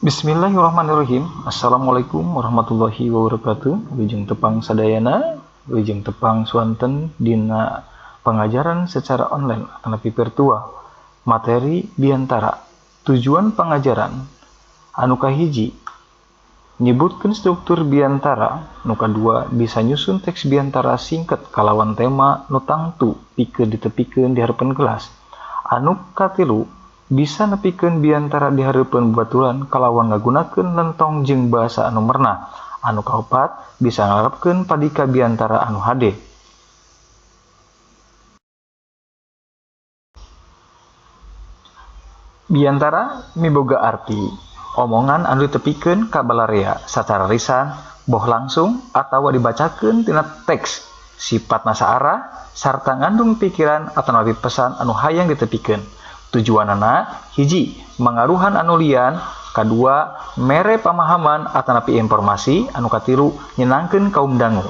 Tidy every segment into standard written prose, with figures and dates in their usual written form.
Bismillahirrahmanirrahim. Assalamualaikum warahmatullahi wabarakatuh. Wilujeng tepang sadayana, wilujeng tepang swanten dina pengajaran secara online atanapi virtual. Materi biantara. Tujuan pangajaran anu kahiji nyebutkeun struktur biantara, nu kadua bisa nyusun teks biantara singkat kalawan tema nu tangtu pikeun ditepikeun di hareupeun kelas. Anu katilu bisa nepikeun biantara di hareupeun babaturan kalawan ngagunakeun lentong jeung basa anu merenah. Anu kaopat bisa ngalarapkeun padika biantara anu hade. Biantara miboga arti omongan anu ditepikeun ka balarea sacara lisan, boh langsung atawa dibacakeun tina teks, sipatna saarah sarta ngandung pikiran atanapi pesan anu hayang ditepikeun. Tujuanana hiji mangaruhan anu lian, kadua mere pamahaman atanapi informasi, anu katilu nyenangkeun kaum dangu.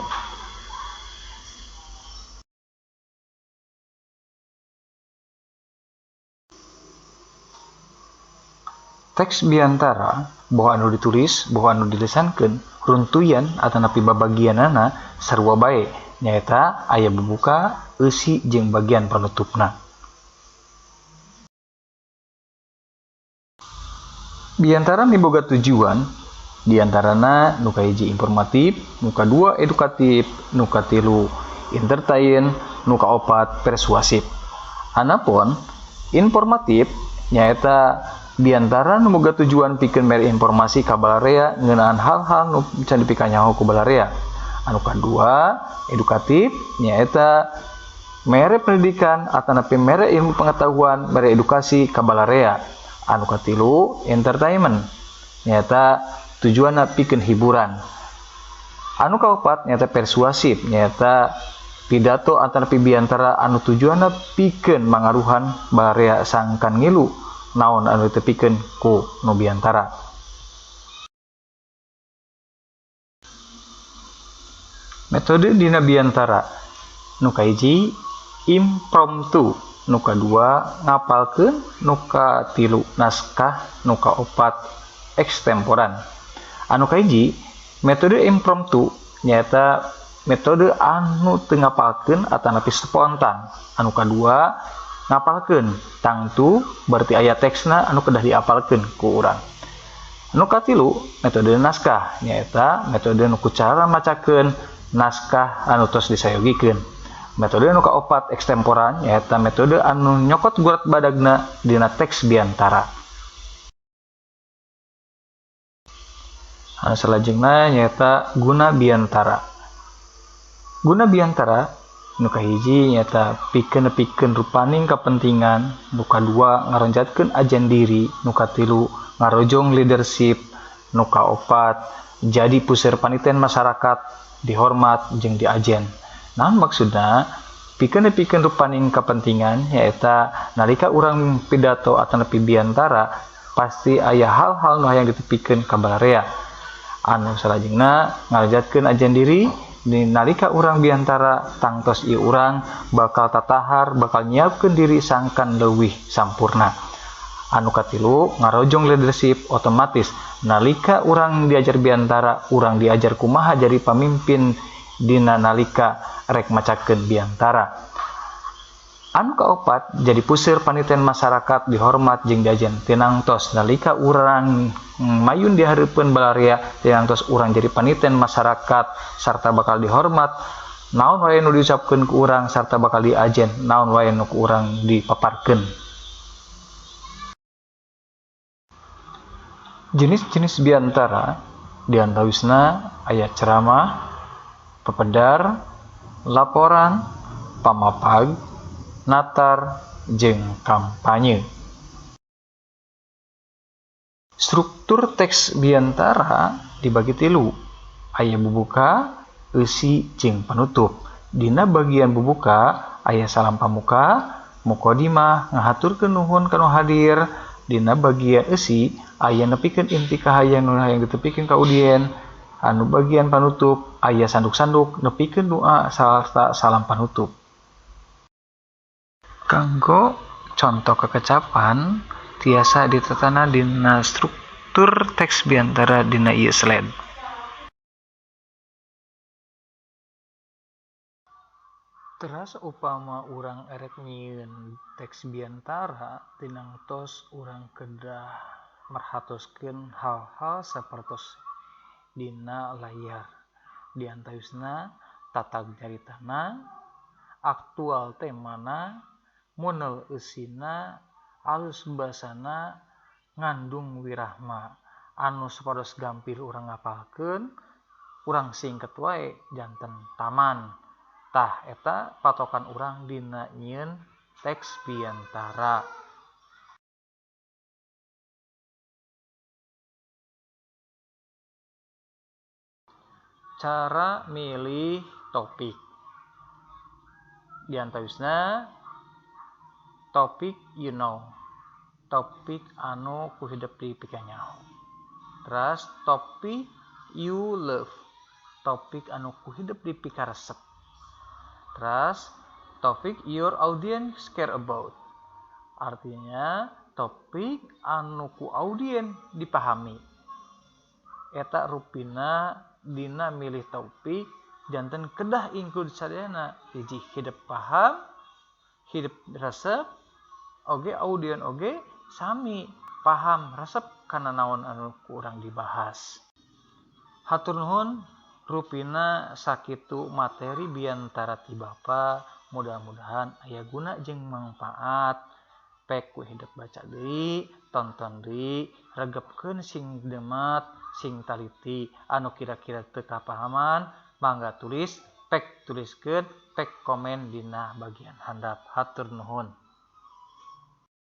Teks biantara boh anu ditulis boh anu dilisankeun runtuyan atanapi babagianana sarua bae, nyaeta aya bubuka, eusi jeung bagian panutupna. Biantara miboga tujuan, diantarana nu kahiji informatif, nu kadua edukatif, nu katilu entertain, nu kaopat persuasif. Anapun informatif nyaeta biantara nu boga tujuan pikeun mere informasi ka balarea ngeunaan hal-hal nu can dipikanyaho ku balarea. Anu kadua edukatif nyaeta mere pendidikan atanapi mere ilmu pengetahuan, mere edukasi ka balarea. Anu katilu entertainment nyaeta tujuanna pikeun hiburan. Anu kaopat nyaeta persuasif, nyaeta pidato atanapi biantara anu tujuanna pikeun mangaruhan balarea sangkan ngilu naon anu ditepikeun ku nu biantara. Metode dina biantara nu kahiji impromptu, nu kadua ngapalkeun, nu katilu naskah, nu kaopat ekstemporan. Anu kahiji metode impromptu nyaeta metode anu teu ngapalkeun atanapi spontan. Anu kadua ngapalkeun, tangtu berarti aya teksna anu kedah diapalkeun ku urang. Anu katilu metode naskah nyaeta metode nu ku cara macakeun naskah anu tos disayogikeun. Metode anu kaopat ekstemporan nyaeta metode anu nyokot gurat badagna dina teks biantara. Anu salajengna nyaeta guna biantara. Guna biantara nu kahiji nyaeta pikeun nepikeun rupaning kapentingan, nu kadua ngaronjatkeun ajen diri, nu katilu ngarojong leadership, nu kaopat jadi puseur paniten masyarakat, dihormat jeung diajen. Naon maksudna? Pikeun nepikeun rupaning kapentingan nyaeta nalika urang pidato atanapi biantara pasti aya hal-hal nu hayang ditepikeun ka balarea. Anu salajengna ngaronjatkeun ajen diri, nalika urang biantara tangtos ieu urang bakal tatahar, bakal nyiapkeun diri sangkan leuwih sampurna. Anu katilu ngarojong leadership, otomatis nalika urang diajar biantara, urang diajar kumaha jadi pamimpin dina nalika rek macakeun biantara. Anu kaopat jadi puseur paniten masyarakat, dihormat jeung diajen. Tinangtos nalika urang mayun di hareupeun balarea, tinangtos urang jadi paniten masyarakat sarta bakal dihormat, naon wae nu diucapkeun ku urang sarta bakal diajen, naon wae nu ku urang dipaparkeun. Jenis-jenis biantara diantawisna aya ceramah, pepedar, laporan, pamapag, natar, jeung kampanye. Struktur teks biantara dibagi tilu, aya bubuka, eusi, jeung panutup. Dina bagian bubuka aya salam pamuka, mukodimah ngahaturkeun nuhun ka nu hadir. Dina bagian eusi aya nepikeun inti kahayang nu hayang ditepikeun ka audien. Anu bagian panutup aya sanduk-sanduk nepikeun doa sarta salam panutup. Kanggo conto kekecapan tiasa ditetana dina struktur struktur teks biantara dina ieu slide. Teras upama urang erek nyieun teks biantara tinangtos urang kedah merhatoskeun hal-hal sapertos dina layar. Di antawisna tatag nyaritana, aktual temana, munel eusina, alus basana, ngandung wirahma. Anu supados gampil urang ngapalkeun, urang singket wae janten taman. Tah eta patokan urang dina nyieun teks biantara. Cara milih topik. Di antawisna topik you know, topik anu ku hidep dipikanyaho. Teras topik you love, topik anu ku hidep dipikaresep. Teras topik your audience care about, artinya topik anu ku audien dipahami. Eta rupina dina milih topik janten kedah include sadayana, hiji hidep paham, hidep resep, oge audien oge sami paham resep kana naon anu ku urang dibahas. Hatur nuhun, rupina sakitu materi biantara ti Bapa, mudah-mudahan aya guna jeung mangpaat. Pek ku hidep baca deui, tonton deui, regepkeun sing demat, sing taliti. Anu kira-kira teu kapahaman mangga tulis, pek tuliskeun, pek komen dina bagian handap. Hatur nuhun.